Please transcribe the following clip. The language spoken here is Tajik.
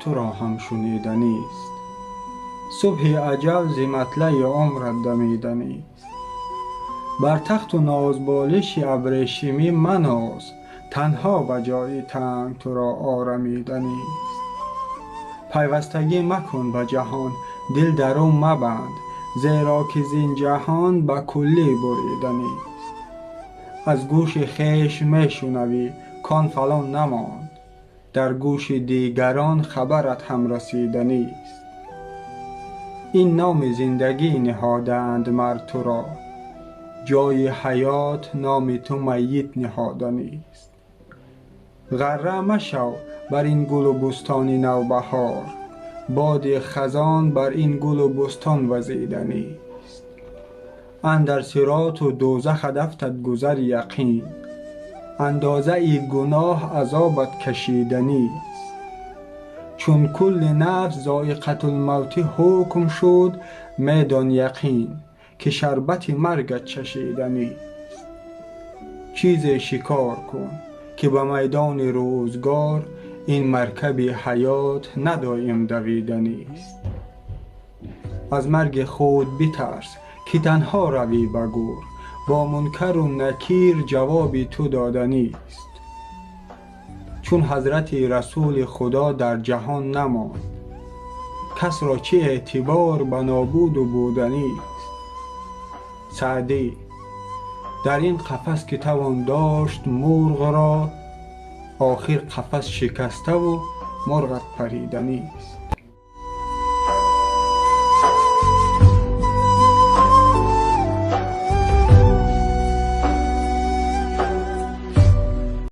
туро ҳам шуниданист. Субҳи аҷал зи матлаи умрат дамиданист. Бар тахту нозболиши абрешимӣ маноз, танҳо ба ҷои танг туро орамиданист. Пайвастагӣ макун ба ҷаҳон, дил дар ӯ мабанд, зеро ки зин ҷаҳон ба куллӣ буриданист. Аз гӯши хеш мешунавӣ, кон фалон намонд, дар гӯши дигарон хабарат ҳам расиданист. Ин номи зиндагӣ ниҳодаанд мар туро, ҷои ҳаёт номи ту майит ниҳоданист. Ғарра машав бар ин гулу бӯстони навбаҳор, боди хазон бар ин гулу бӯстон вазиданист. Андар сироту дӯзахат афтад гузар яқин, андозаи гуноҳ азобат кашиданист. Чун кулли нафс зоиқатулмавтӣ ҳукм шуд, медон яқин, ки шарбати маргат чашиданист. Чизе шикор кун, ки ба майдони рӯзгор ин маркаби ҳаёт надоим давиданист. Аз марги худ битарс, ки танҳо равӣ ба гӯр, бо мункару накир ҷавоби ту доданист. Чун ҳазрати расули худо дар ҷаҳон намонд, кас ро чӣ эътибор ба нобуду буданист. Саъдӣ, дар ин қафас ки тавон дошт мурғ ро, охир қафас шикаставу мурғат париданист.